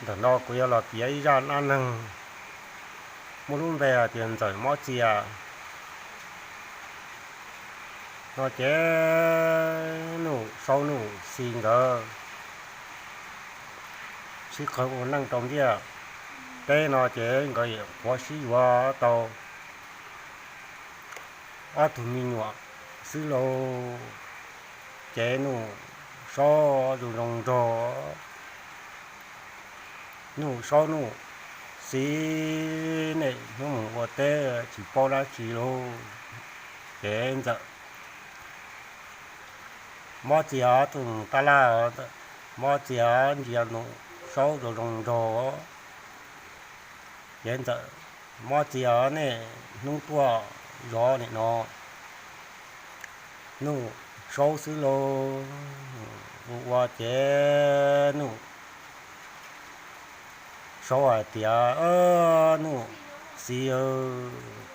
Ntawm no kuv yuav los piav ib zaj dab neeg muaj lub npe hais tias Ntxawm Mob Txias no ces Nuj Saub Nuj Xi nkawd sib qawg ua neej rau ntiaj teb no ces nkawd yuav qhuav sib yuav tau ob tug me nyuam xwb lauj. Ces Nuj Saub zoo zoo nraug, Nuj Saub Nuj Xi niaj hnub mus ua teb tsis paub dab tsi lauj. Ces Ntxawm Mob Txias tus tab laj, Mob Txias ntsia Nuj Saub zoo zoo nraug, ces Ntxawm Mob Txias niaj hnub tuaj zov nim no Nuj Saub xwb lauj. Ua ua ces Nuj Saub hais tias, Nuj Xi,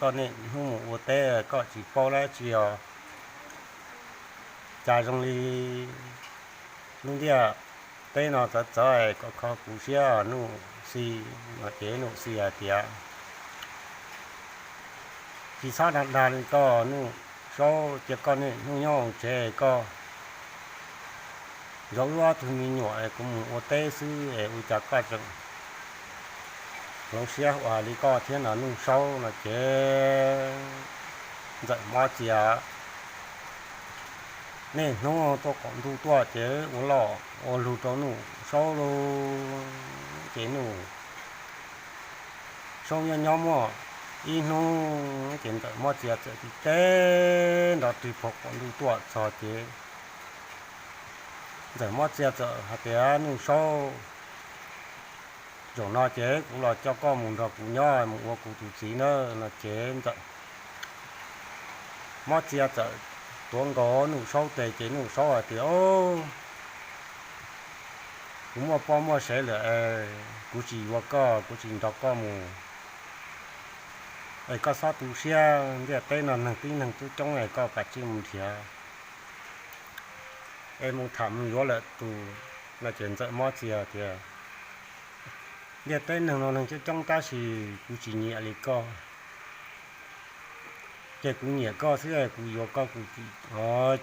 koj niaj hnub mus ua teb koj tsis paub dab tsi os. Cas zoo li lub ntiaj teb no txawv txawv es kom kho kuv siab Nuj Xi. No ces Nuj Xi hais tias, Tsis txhob dag dag li koj Nuj Saub, cia koj niaj hnub nyob hauv tsev koj zov wb ob tug me nyuam es kuv mus ua teb xwb es ua cas koj tseem hloov siab ua li koj thiab no Nuj Saub. No ces Ntxawm Mob Txias niaj hnub tuaj qaum ntuj tuaj ces ua loj ua lug rau Nuj Saub lauj. Ces Nuj Saub nyob nyob muaj ib hnub ces Ntxawm Mob Txias txawm tib teb nrov rwg puag qaum ntuj tuaj txog ces Ntxawm Mob Txias txawm hais tias, Nuj Saub, zaum no ces kuv los coj koj mus nrog kuv nyob mus ua kuv tus txiv na. No ces Ntxawm Mob Txias txawm tuav nkaus Nuj Saub tes ces Nuj Saub hais tias, Kuv muaj poj muaj sev lawm es kuv tsis yuav koj, kuv tsis nrog koj mus es koj txhob tu siab, ntiaj teb no neeg tib neeg coob coob es koj kav tsij mus nrhiav es mus tham mus yuav lawm tus. No ces Ntxawm Mob Txias tias, Ntiaj teb neeg no neeg coob coob tab sis kuv tsis nyiam li koj, ces kuv nyiam koj xwb es kuv yuav koj kuv txiv,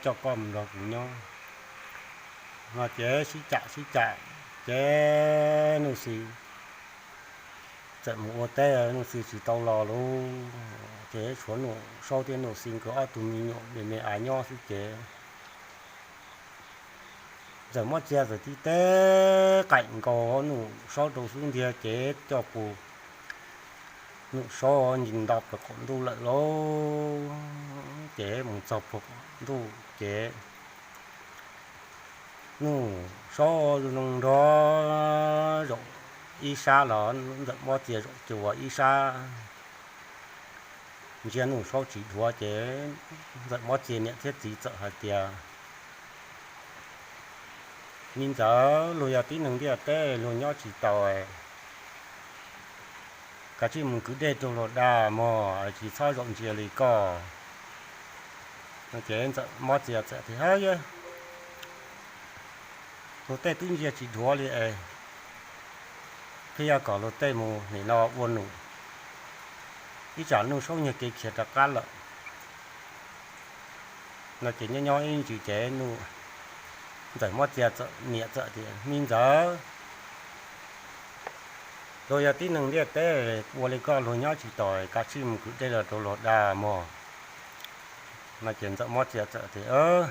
coj koj mus nrog kuv nyob. No ces sib cam sib cam ces Nuj Xi txawm mus ua teb, Nuj Xi tsis tau los lauj. Ces tshuav Nuj Saub thiab Nuj Xi nkawd ob tug me nyuam me me av nyob xwb ces Ntxawm Mob Txias txawm tib teb qaim nkaus Nuj Saub rau xub ntiag ces coj pus Nuj Saub ncig nto plaws qaum ntuj lawm lauj. Ces mus txog puag qaum ntuj ces Nuj Saub zoo nrog zaum ib sab los Ntxawm Mob Txias zaum cua ib sab ntsia Nuj Saub tsis dhuav ces Ntxawm Mob Txias niam thiab txiv txawm hais tias, Me ntxawm, luag yog tib neeg ntiaj teb luag nyob tsis tau, kav tsij mus kwv dej rau luag da mog, tsis txhob zaum ntsia li koj. Ces Ntxawm Mob Txias txawm tias, Hab yab, luag tej twb ntsia tsis dhuav li es thiaj yog kom luag tej mus nim no ua num, ib tsam Nuj Saub nyiag kev khiav rov qab lawm. No ces nyob nyob ib ntsis ces Ntxawm Mob Txias txawm niam txawm tias, Me ntxawm, luag yog tib neeg ntiaj teb ua li koj luag nyob tsis tau, kav tsij mus kwv dej los rau luag da mog. No ces Ntxawm Mob Txias txawm tias,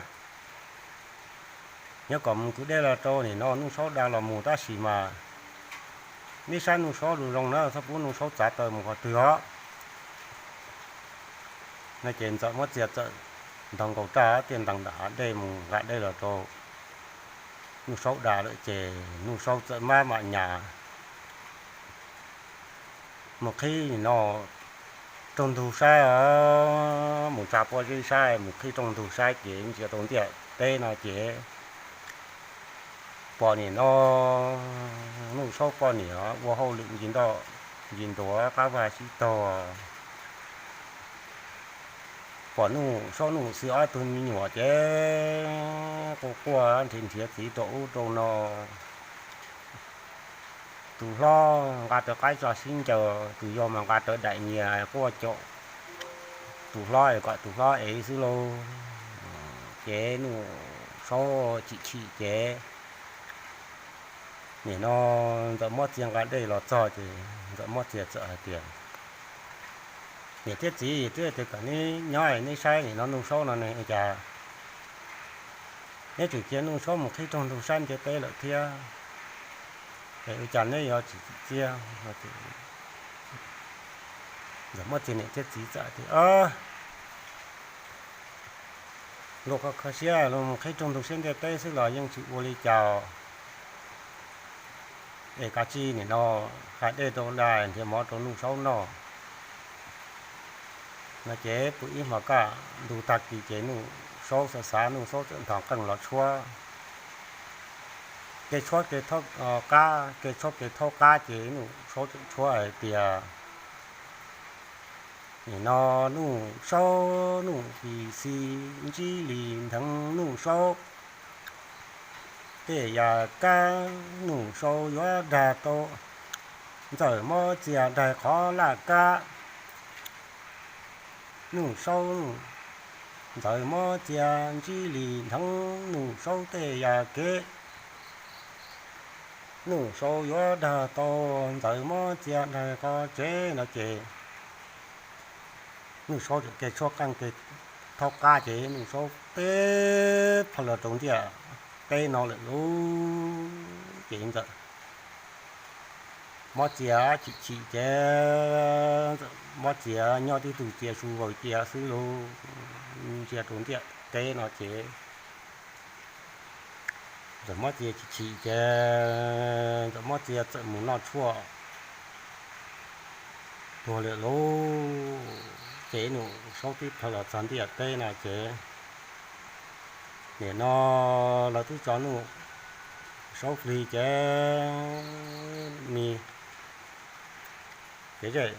Nyob kom mus kwv dej los rau nim no Nuj Saub da los mus tab sis mas neb saib Nuj Saub zoo zoo na, txhob pub Nuj Saub txav taw mus qhov twg os. No ces Ntxawm Mob Txias txawm ntaug nkaus raj thiab ntaus nram hav dej mus nqa dej los rau Nuj Saub da lawm ces Nuj Saub txawm maj mam nyas mus qhib nim no rooj ntug saib os, mus tsa pob zeb saib, mus qhib rooj ntug saib ces ntsia rau ntiaj teb no ces pom nim no Nuj Saub poj niam ua hauj lwm ncig nroj ncig ntuav qab vaj sib tog, pom Nuj Saub Nuj Xi ob tug me nyuam ces quaj quaj nrhiav nrhiav txiv rau ub rau no. tus hlob nqa rawv qaib tso sib ncaws, tus yau mas nqa rawv daim nyias quaj caum tus hlob es kom tus hlob ev xwb lauj. Ces Nuj Saub chim chim ces nim no Ntxawm Mob Txia nqa dej los txog ces Ntxawm Mob Txia txawm hais tias, Niam thiab txiv, twb tias kom neb nyob neb saib nim no Nuj Saub no ne, ua cas neb tseem cia Nuj Saub mus qhib rooj ntug sab ntiaj teb lawm thiab? Es ua cas neb yuav tsis tsim txiaj? Ntxawm Mob Txia niam thiab txiv txawm tias, Luag kho kho siab luag mus qhib rooj ntug sab ntiaj teb xwb los yeej tsis ua li cas. Es kav tsij nim no hais dej rau da nrhiav mov rau Nuj Saub noj no. Ces pw ib hmos kaj ntug tag kis ces Nuj Saub xav xav, Nuj Saub txawm nthos qeej los tshuab kev tshuab kev thaub qab, kev tshuab kev thaub qab ces Nuj Saub txawm tshuab hais tias, Nim no Nuj Saub Nuj Pis Xis ntsib li ntheev Nuj Saub tej yam kab, Nuj Saub yuav dag tau Ntxawm Mob Txia daig qhov laj kab. Nuj Saub, Ntxawm Mob Txia ntsib li ntheev Nuj Saub tej yam kev, Nuj Saub yuav dag tau Ntxawm Mob Txia daig qhov tsev no ces Nuj Saub txawm kev tshuab qeej kev thaub qab ces Nuj Saub teb plhaw los rau ntiaj teb no lawm lauj. Ces Ntxawm Mob Txia chim chim ces Ntxawm Mob Txia nyob tib tug txia su vaws cia xwb lauj, ntsia rau ntiaj teb no ces Ntxawm Mob Txia chim chim ces Ntxawm Mob Txia txawm mus noj tshuaj tuag lawm lauj. Ces Nuj Saub tib plhaw los txog ntiaj teb no ces nim no lawv twb tso Nuj Saub plig ces me kev zej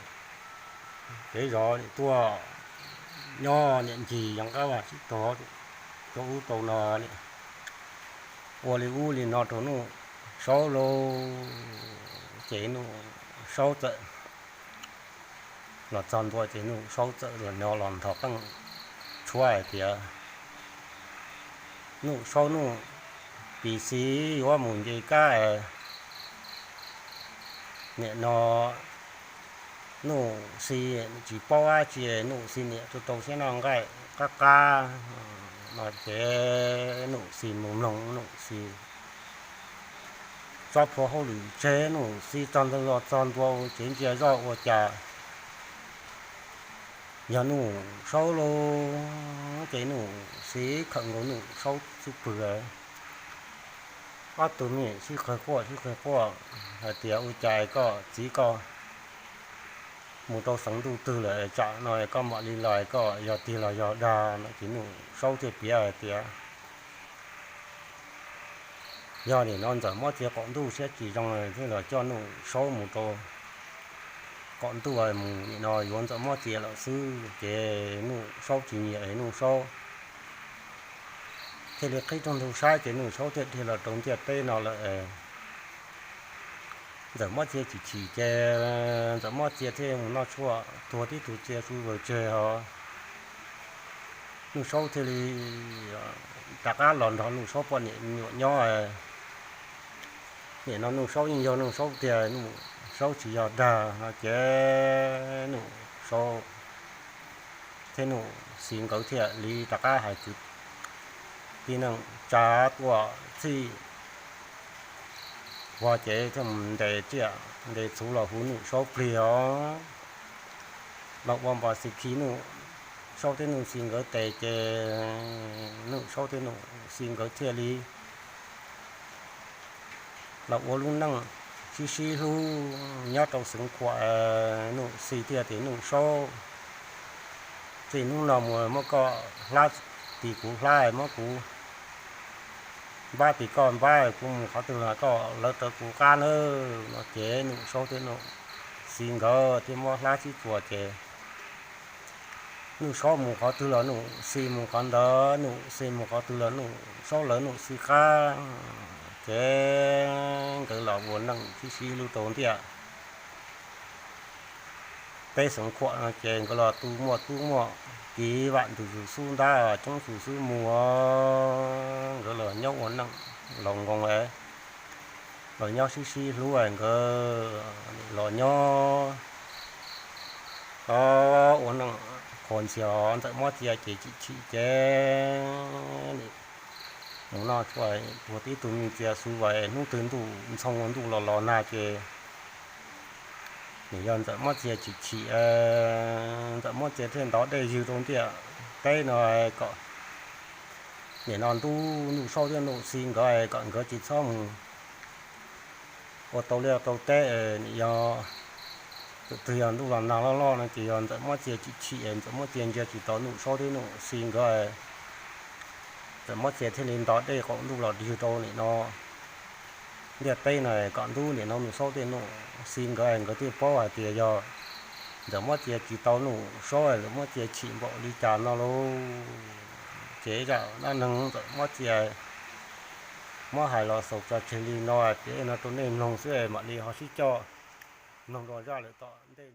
kev zos tuaj nyob niam ncig yov nqab vaj tsib taug rau ub rau no, ua li ub li no rau Nuj Saub lauj. Ces Nuj Saub txawm los txog ntua ces Nuj Saub txawm los no los nthos qeej tshuab hais tias, Nuj Saub Nuj Pis Xis yuav mus nce kab, nim no Nuj Xis tsis paub dab tsi, Nuj Xis niam rau rau siab noj nqaij qab qab no ces Nuj Xis mus mloog Nuj Xis tsob plhuav hauj lwm tseg, Nuj Xis txog ntawd los txog ntua ces ntsia zoj ua cas yog Nuj Saub lauj. Ces Nuj Xis khawm nkaus Nuj Saub xub pwg, ob tug me sib qawg quaj sib qawg quaj hais tias, Ua cas koj txiv koj mus rau xeev ntuj twg lawm, tsam no koj mam li los, koj yog tiag los yog dag no? Ces Nuj Saub thiaj piav hais tias, Yog nim no Ntxawm Mob Txia qaum ntuj siab tsis zoo thiaj los coj Nuj Saub mus rau qaum ntuj mus nim no yuav Ntxawm Mob Txia lawm xwb. Ces Nuj Saub tsis nyiam es Nuj Saub thiaj li qhib rooj ntug saib ces Nuj Saub thiaj dhia los rau ntiaj teb no lawm. Ntxawm Mob Txia chim chim ces Ntxawm Mob Txia thiaj mus noj tshuaj tuag tib tug txia su vaws tseg hos Nuj Saub thiaj li rov qab los nrog Nuj Saub poj niam me nyuam nyob. Nim no Nuj Saub yeej yog Nuj Saub tiag, Nuj Saub tsis yog dag no ces Nuj Saub thiab Nuj Xis nkawd thiaj li rov qab hais kwv tij neej tsa tuaj txhij vog ces thiaj mus ntes tsiaj ntes txhuv los hu Nuj Saub plig os. Los ua npos xis khi Nuj Saub thiab Nuj Xis nkawd tes ces Nuj Saub thiab Nuj Xis nkawd thiaj li los ua lub neej sib sib hlub nyob rau Xeev Khuam. Nuj Xis thiaj tias, Nuj Saub, txij hnub no mus muab koj hlab tim kuv hlab, muab kuv npab tim koj npab, kuv mus qhov twg los koj lawv rawv kuv qab nawb no ces Nuj Saub thiab Nuj Xis nkawd thiaj muab hlab sib txuas ces Nuj Saub mus qhov twg los Nuj Xis mus qhov ntawd, Nuj Xis mus qhov twg los Nuj Saub lawv Nuj Xis qab. ces nkawd los ua neej sib sib hlub rau ntiaj teb Xeev Khuam no ces nkawd los tu muaj tub muaj kiv, vam tus xub ntab coob tus xub mus, nkawd los nyob ua neej laus nkoos, los nyob sib sib hlub, nkawd los nyob ua neej qhuas ntxhias. Ntxawm Mob Txia ces chim chim ces nim mus noj tshuaj, ua tib tug me ntxhias xub, hnub twg ntuj ntxhoo ntuj los los nag ces nim yog Ntxawm Mob Txia chim chim, Ntxawm Mob Txia thiaj ntov dej ywg rau ntiaj teb no kom nim no ntuj, ntuj saub thiab ntuj xi nkawd kom nkawd tsis txhob mus ua tau liaj tau teb. Nim yog tus twg yog ntuj los nag loj loj no ces yog Ntxawm Mob Txia chim chim, Ntxawm Mob Txia ntsia tsis tau ntuj saub thiab ntuj xi nkawd, Ntxawm Mob Txia thiaj li ntov dej qaum ntuj los ywg rau nim no ntiaj teb no kom ntuj nim no ntuj saub thiab ntuj xi nkawd, nkawd thiaj paub hais tias yog Ntxawm Mob Txia tsis tau ntuj saub, Ntxawm Mob Txia chim npaum li cas no lauj. Ces zaj dab neeg Ntxawm Mob Txia muab hais los xaus tso tseg li no, piav no rau nej mloog xwb, mam li ho sib coj mloog dua zaj lawm tom ntej.